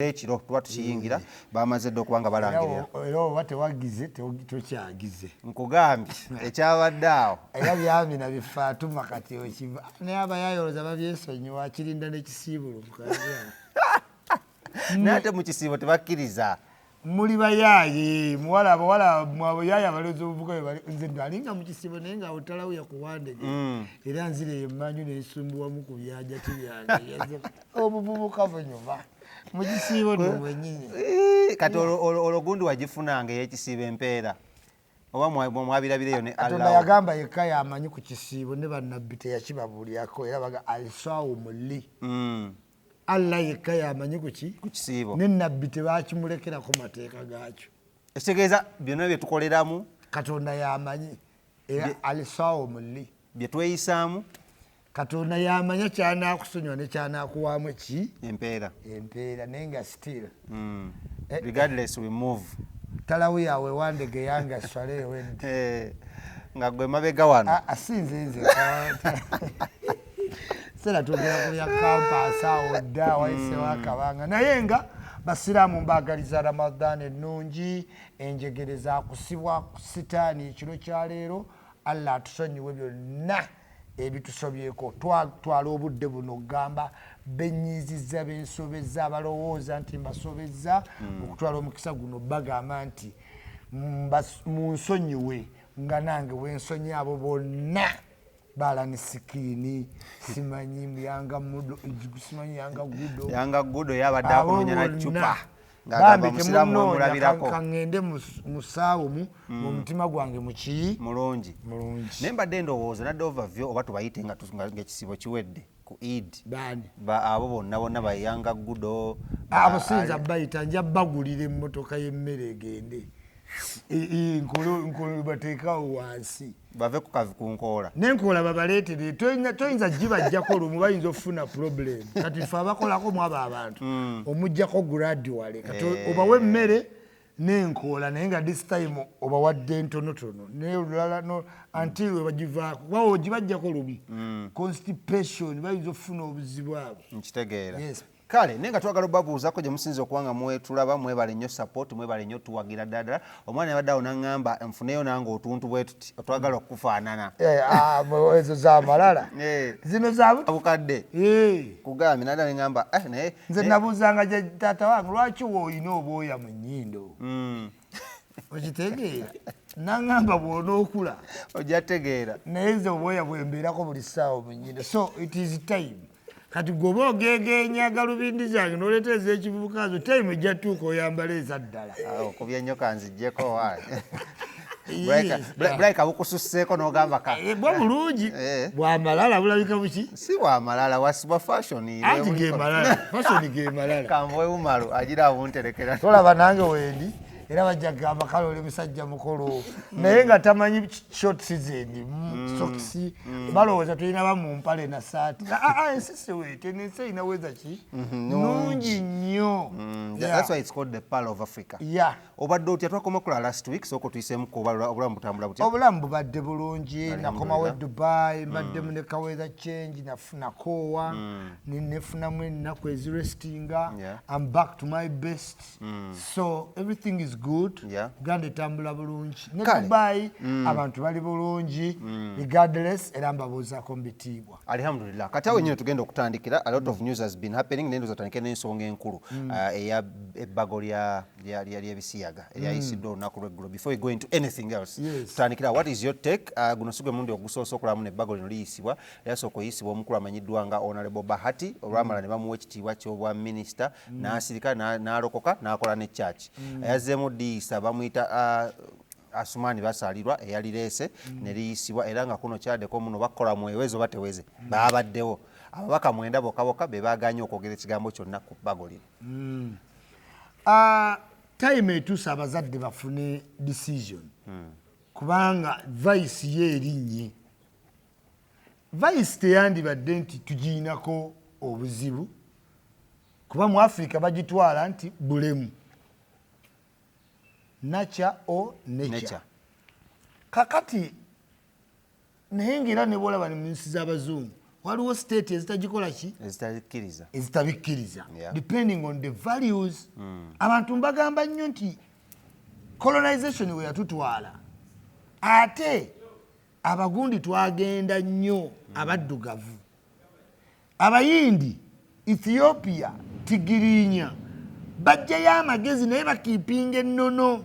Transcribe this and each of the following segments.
Ekiro tuba tukiyingira, bamaze dda okuba nga balangirira. Era oba tewagize, tokyagize. Nkugambye ekyabadde awo. Era byamina bifaatuma kati okiva, naye abayayolooza babyesonyiwa, kirinda n'ekisiibulo. Naye ate mu kisiibo tebakkiriza. Muli bayaaye, muwala, abawala mwabayaye, abaloozi obuvuka bwe. Nze alinga mu kisiibo, naye nga otalawuya kuwandege. Era nzire emanju nensumbuwamu ku byajati byange. Obuvubuka bunyuma mu kisiibo nno mwennyini. Kati olwo gundi wagifunanga ey'ekisiibo empeera, oba mwabirabireyo ne Katonda Allah? Yagamba yekka yamanyi ku kisiibo, ne bannabbi teyakibabuulyako, era baga alisaawo li. Allah yekka yamanyi ku ki? Ku kisiibo. Ne nabbi tebakimulekerako mateeka gaakyo. Ekitegeeza byonna bye tukoleramu. Katonda yamanyi, era alisaawo li. Bye tweyisaamu. Katonda yamanya kyanakusonyiwa ne kyanakuwaamu ki? Empeera. Empeera, naye nga still Regardless, we move. Talawu yawe wandege yange aswale ewedde. Nga gwe mabega wano. Si nze, nze sera twogera ku bya campus awo dda wayisewo akabanga, naye nga basiraamu mbaagaliza Ramadan ennungi. Enjegere zakusibwa ku sitaani ekiro kyaleero. Allah atusonyiwe byonna ebitusobyeko. Twatwala obudde buno okugamba benyiizizza, bensobezza, abalowooza nti mbasobezza, okutwala omukisa guno bagamba nti munsonyiwe nga nange wensonyi abo bonna balani sikiini, simanyi yanga mudo, simanyi yanga gudo. Yanga gudo yabadde Abo akunoonya na bonna. cupa ng'agamba Bambi musiraamu temunoonya, wemulabirako. Kaŋŋende mu saawumu mu mutima gwange muki? Mulungi. Mulungi. Naye mbadde ndowooza nadde overview, oba tubayite nga ng'ekisiibo kiwedde ku Eid. Baani? Abo bonna bonna bayanga gudo. Abo siyinza bayita, nja bagulira emmotoka y'emmere egende. Nkole bateekawo wansi. Bave ku kavi ku nkoola. Nenkoola babaleetere. Toyinza gibajjako lumu, bayinza okufuna problem. Kati ffe abakolako mwabo abantu omugjako gradually. Kati obawa emmere n'enkoola, naye nga this time obawadde ntonotono, naye olulala no until we bagivaako, kuba ogibajjako lumu, constipation, bayinza okufuna obuzibu abo. Nkitegeera. Yes. Kale naye nga twagala obabuuzako gye musinza okuba nga mwetulaba. Mwebale nnyo support, mwebale nnyo tuwagira ddala ddala. Omwana yabadde awo naŋŋamba nfuneyo nange otuntu bwe tuti otwagala okukufaanana. Eh, ah, ezo zamalala. Zino za bukadde. Kugambye nadda neŋŋamba naye Nze nabuuzanga gye taata wange, lwaki woolina obwoya mu nnyindo? Okitegeera? Naŋŋamba bw'onookula ojja tegeera. Naye nze obwoya bwembeerako buli ssaawa mu nnyindo, so it is time. Kati gweoba ogegeenya galubindi zange n'oleeta ez'ekivubuka zo, time ejja tuuka oyambala eza ddala. Ah, okubye nnyo, kanzijjeko waayi. Yes. Bulayika bukususseeko n'ogamba ka Eh, bwo bulungi. Bwamalala bulabika buki? Si bwamalala, wasibwa fashion. Anti ge malala, fashion ge malala. Kanvuwe bumalu agira abunterekera. Tolaba nange wendi, era bajja kugamba kale oli musajja mukulu, naye nga tamanyi shorts zendi, socks, balowooza tulina ba mu mpale na saati. Ah, ah, ensi si weete, nensi erina weza ki nungi nnyo. That's why it's called the Pearl of Africa. Obadde otya? Twakoma kula last week, sooka otuyiseemu oba obulamu butambula butya? Obulamu bubadde bulungi. Nakomawo e Dubai, mbaddemu ne ka weather change, nakoowa, nefunamu ennaku ezirestinga. I'm back to my best, so everything is good. Uganda etambula bulungi ne Kale. Dubai abantu bali bulungi regardless, era mbabuuzaako mu bitiibwa. Alhamdulillah. Kati awo nyine tugenda okutandikira, a lot of news has been happening, naye ndowooza tutandike n'ensonga enkulu eya ebbago ly'ebisiyaga eryayisiddwa olunaku lw'eggulo. Before we go into anything else, tutandikira, what is your take? Guno si gwe mulundi ogusoose okulamu n'ebbago lino liyisibwa. Lyasooka oyisibwa omukulu amanyiddwa nga Honorable Bahati, olwamala ne bamuwa ekitiibwa ky'obwa minisita, n'asirika, n'alokoka n'akola ne church. Yazzeemu diyisa, bamuyita Asumaani Basaalirwa eyalireese, ne liyisibwa, era nga kuno kyaddeko muno bakola mweweze oba teweze. Baabaddewo ababaka 9 bokka bokka be baaganye okwogera ekigambo kyonna ku bbago lino. Ah, time etuuse abazadde bafune decision, kubanga vice ye erinnye. Vice teyandibadde nti tugiyinako obuzibu, kuba mu Africa bagitwala nti bulemu, nature o nature. Nature. Kakati naye ngaera ne bwolaba ne mu nsi z'abazungu. Waliwo state ezitagikola ki? Ezitabikkiriza. Ezitabikkiriza, depending on the values. Abantu mbagamba nnyo nti colonization we yatutwala, ate abagundi twagenda nnyo, abaddugavu, Abayindi, Ethiopia, Tigirinya, bajjayo amagezi naye bakiipinga ennono.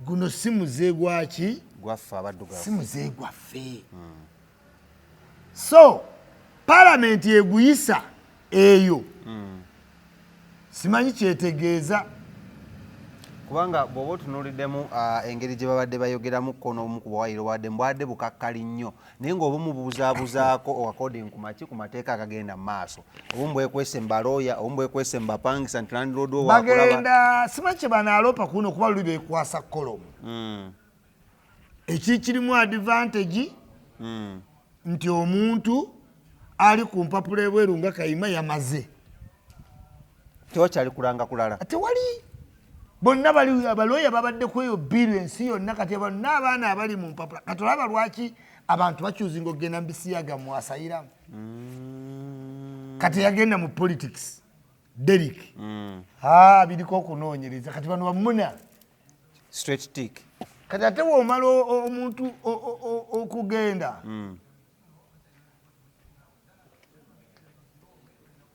Guno si muze gwaki? Gwaffe abaddugavu. Si muze gwaffe. So palamenti eguyisa eyo, simanyi kyetegeeza. Kubanga bw'oba otunuuliddemu engeri gye babadde bayogeramuko n'omu ku bawayiro, wadde mbwadde bukakkali nnyo, naye ng'obumu bubuzaabuzaako according ku maki ku mateeka agagenda mu maaso. Obumu bwekwese mu balooya, obumu bwekwese mu bapangisa nti landlord wo wakulaba. Bagenda, simanyi kye banaaloopa kuno, kuba luli bekwasa kolomu. Ekikirimu advantage nti omuntu ali ku mpapula ebweru nga Kayima yamaze. Tewakyali kulanga kulala. Tewali, bonna bali abalooya babadde ku eyo bill ensi yonna. Kati bonna abaana abali mu mpapula, kati olaba lwaki abantu bakyuzinga okugenda mu bisiyaga mu asylum. Kati yagenda mu politics, Derek. Biriko okunoonyereza. Kati bano bamuna Straight tick. Kati ate bw'omala omuntu okugenda,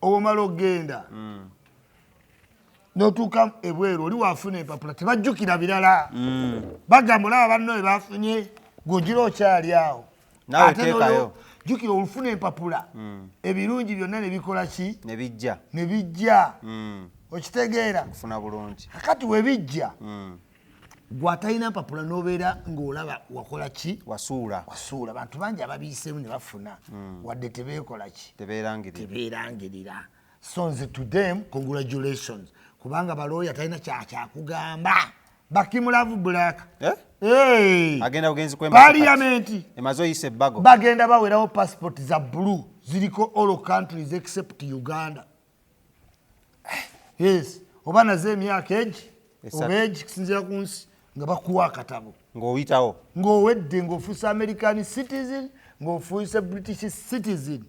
omala okugenda n'otuuka ebweru, oli wafuna empapula tebajjukira birala. Bagamba olaba banno bwe bafunye, gweogira okyali awo. Naawe Ate teekayo. Jjukira olufuna empapula, ebirungi byonna ne bikola ki? Ne bijja. Ne bijja. Okitegeera? Kufuna bulungi. Kakati we bijja, gwe atalina mpapula n'obeera ng'olaba wakola ki? Wasuula. Wasuula. Bantu bangi ababiyiseemu ne bafuna, wadde tebeekola ki? Tebeerangirira. Tebeerangirira. So nze to them, congratulations, kubanga balooya talina kyakyakugamba. Bakimulavu Black. Eh? Hey! Agenda bugenzi kwembaza kati. Parliament Emaze oyisa ebbago. Bagenda bawerawo passport za blue ziriko all countries except Uganda. Yes, oba nazo emyaka egi 3. Oba egi kusinziira ku nsi nga bakuwa akatabo. Ng'oyitawo. Ng'owedde, ng'ofuuse American citizen, ng'ofuuse British citizen.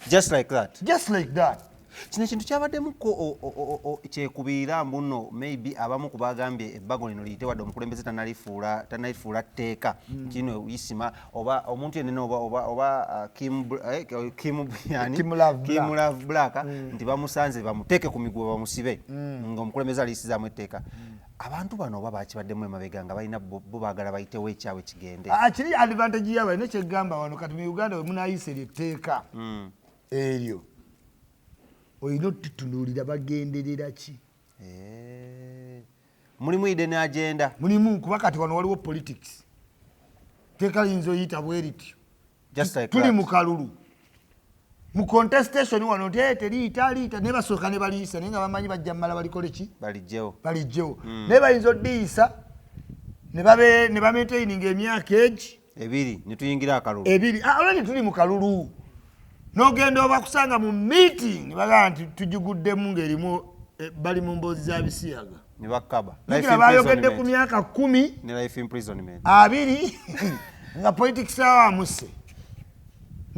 Just like that. Just like that. Kino ekintu kyabaddemuko kyekubiira mbuno maybe abamu ku bagambye ebbago lino liyite wadde omukulembeze tanalifuula tteeka. Kino isima oba omuntu yenna oba Kim Kim yani? Kim Love Black. Kim Love Black, nti bamusanze bamuteeke ku miguwa bamusibe, ng'omukulembeze aliyisizaamu etteeka. Abantu bano oba bakibaddemu emabega nga balina bo baagala bayitewo ekyabwe kigende. Ah, kiri advantage yaabwe alina kyegamba wano kati mu Uganda we munaayisa eryo etteeka eryo, olina otutunuulira bagenderera ki? Mulimu hidden agenda. Mulimu, kuba kati wano waliwo politics. Teeka liyinza oyita bwe rityo. Just like Tuli that. mu kalulu, mu contestation wano nti, "Eh, teriyita liyita," naye basooka ne baliyisa, naye nga bamanyi bajja mmala balikole ki? Balijjewo. Balijjewo. Naye bayinza oddiyisa ne bamaintaininga emyaka egi 2 ne tuyingira akalulu. 2. Ah, already tuli mu kalulu, n'ogenda obakusanga mu meeting ne bagamba nti tugiguddemu ng'erimu, bali mu mboozi za bisiyaga. Ne bakaba. Jjukira bayogedde ku myaka 10 Ne life imprisonment. 20 nga politics awo amuse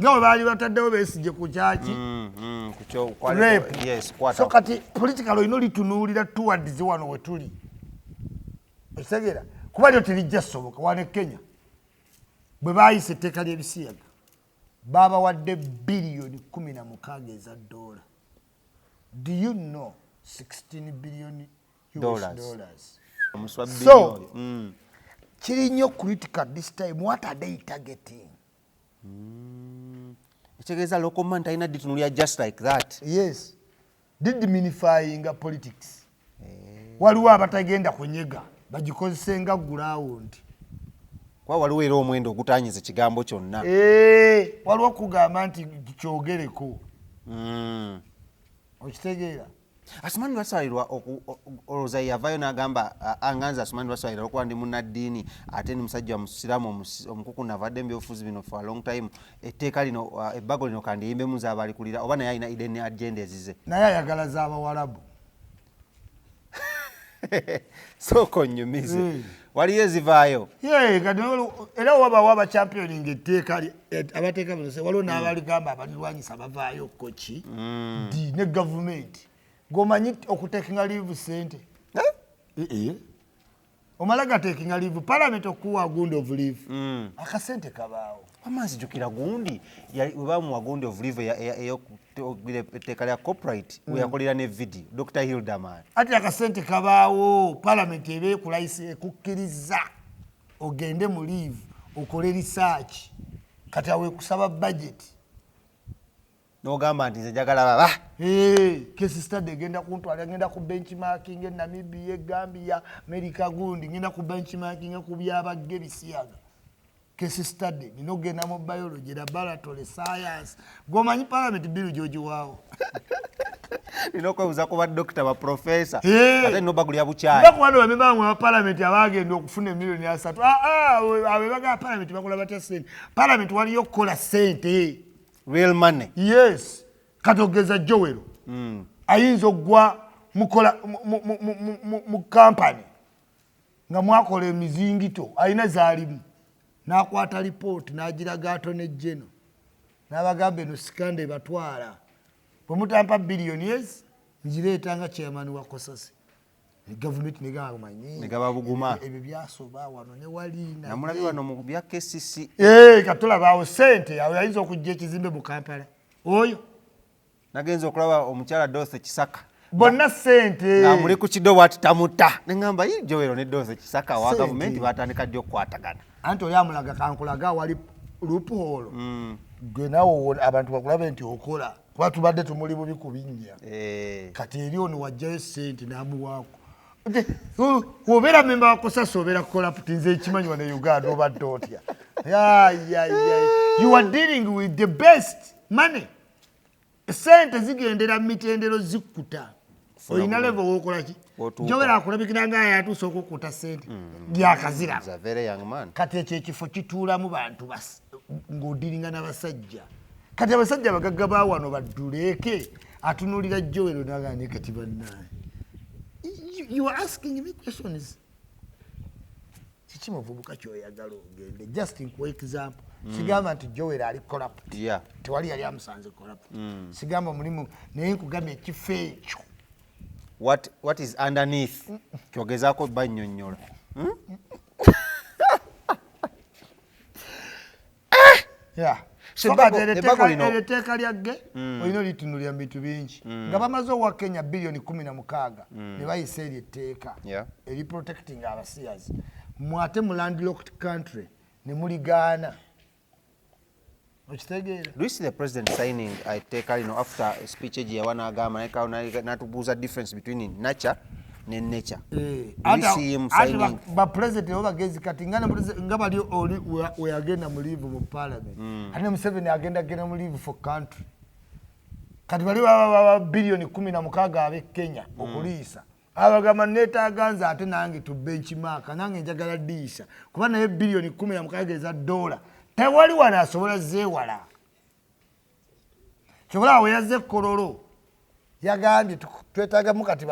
nga bwe baali bataddewo Besigye ku kyaki? Ku kwali Rape. Yes, kwata. So kati political olina olitunuulira towards wano we tuli, okitegeera? Kuba lyo terijja soboka. Wano e Kenya bwe baayisa etteeka ly'ebisiyaga babawadde biliyoni 16 eza dola. Do you know 16 billion US Dollars. dollars? Omuswa So, biliyoni. Kiri nnyo critical this time. What are they targeting? Ekitegeeza local man talina ditunulira just like that. Yes, didiminifyinga politics. Waliwo abatagenda kunyega bagikozese nga ground. Kuba waliwo era omwendo ogutanyiza ekigambo kyonna. Waliwo okugamba nti kyogereko. Okitegeera? Asumani Lwasalirwa olowooza ye yavaayo n'agamba, anganze Asumani Lwasalirwa olwokuba ndi munnaddiini ate ndi musajja musiraamu omukuku, navadde mu byobufuzi bino for a long time, etteeka lino, ebbago lino kandiyimbemu nze abalikulira, oba naye alina hidden agenda ezize? Naye ayagala z'abawalabu. Sooka onnyumize, waliyo ezivaayo? Ye, kati era wabawo abachampioninga etteeka, abateeka bino, waliwo n'abaligamba abalirwanyisa, bavaayo koki di ne gavumenti. Gwomanyi okutakinga leave sente? Eh? Eh, omala gatakinga leave, parliament okuwa gundi of leave, akasente kabaawo. Wama nzijukira gundi we bamuwa gundi of leave ey'okugira etteeka lya copyright, we yakolera ne video Dr Hilderman. Ati akasente kabaawo, parliament eba ekulayisi, ekukkiriza ogende mu leave okole research. Kati awo ekusaba budget. N'ogamba nti nze njagala baba. Case study egenda kuntwala, ngenda ku benchmarking e Namibia, e Gambia, America, gundi ngenda ku benchmarking ku byabagge bisiyaga. Case study nina okugenda mu biology, laboratory science. Gwomanyi parliament bill gyogiwaawo? Nina okwebuuza ku badokita, baprofesa. Eh. Ate nina obagulya bukyayi. Nba kubano bamemba ba parliament abagenda okufuna emiliyoni 30. Ah, ah, abo bagaa parliament bakola batya sente? Parliament waliyo okukola sente. Real money. Yes, kati ogeza Joel ayinza okugwa mukola mu kampany nga mwakola emizingito, alina zaalimu, n'akwata lipooti n'agiraga attorney general n'abagamba, "Eno scandal ebatwala, bwe mutampa biliyoni ezi ngireeta nga chairman wa COSASE." Gavumenti negamba, "Manyi Ne gaba buguma. ebyo byasoba wano ne wali." Namulabye wano mu bya KCC. Katulaba awo sente awo yayinza okujja ekizimbe mu Kampala oyo. Nagenza okulaba omukyala Dorothy Kisaka Bonna sente. Ng'amuli ku kidobo ati tamutta, neŋŋamba, "Yi, Joel ne Dorothy Kisaka wa Sente. gavumenti batandika ddi okukwatagana?" Anti oli amulaga, kankulaga awali loophole, gwe naawe abantu bakulabe nti okola, kuba tubadde tumuli bubi ku binnya. Kati eri ono wajjayo sente n'amuwaako. Obeera memba wa COSASE, obeera corrupt. Nze ekimanyi wano e Uganda obadde otya? Ya, ya, ya. You are dealing with the best money. Sente zigendera mu mitendero, zikkuta, olina level wokolaki. Wotuuka. Joel akulabikira nga yatuuse okukkuta sente byakazira. He's a very young man. Kati ekyo ekifo kituulamu bantu ng'odiringa n'abasajja. Kati abasajja abagagga ba wano badduleeke atunuulira Joel nagane. Kati bannaye, you are asking me questions, kiki muvubuka kyoyagala ogende? Just nkuwa example, sigamba nti Joel ali corrupt. Tewali yali amusanze corrupt, sigamba mulimu, naye nkugamba ekifo ekyo. What is underneath kyogezaako bannyonnyola. Yeah. So So kati eryo ebbago lino- eryo etteeka lyagge olina olitunulira mu bintu bingi, nga bamaze owa Kenya biliyoni 16 ne bayisa eryo etteeka eri protecting abasiyazi, mwate mu landlocked country ne muligaana. Okitegeera? Do you see the president signing etteeka lino after speech gye yawa n'agamba n'atubuuza difference between nature ne nature? Do you see him signing? Bapulezidenti bo bagezi. Kati nga ne nga bali oli weyagenda mu leave mu parliament, ate ne Museveni agenda genda mu leave for country. Kati bali baba biliyoni 16 ab'e Kenya okuliisa, abagamba neetaaga nze ate nange tu benchmark, nange njagala diisa, kuba naye biliyoni 16 eza dola tewali wano asobola zeewala. Kyobola awo yazze Kololo yagambye twetaagamu kati.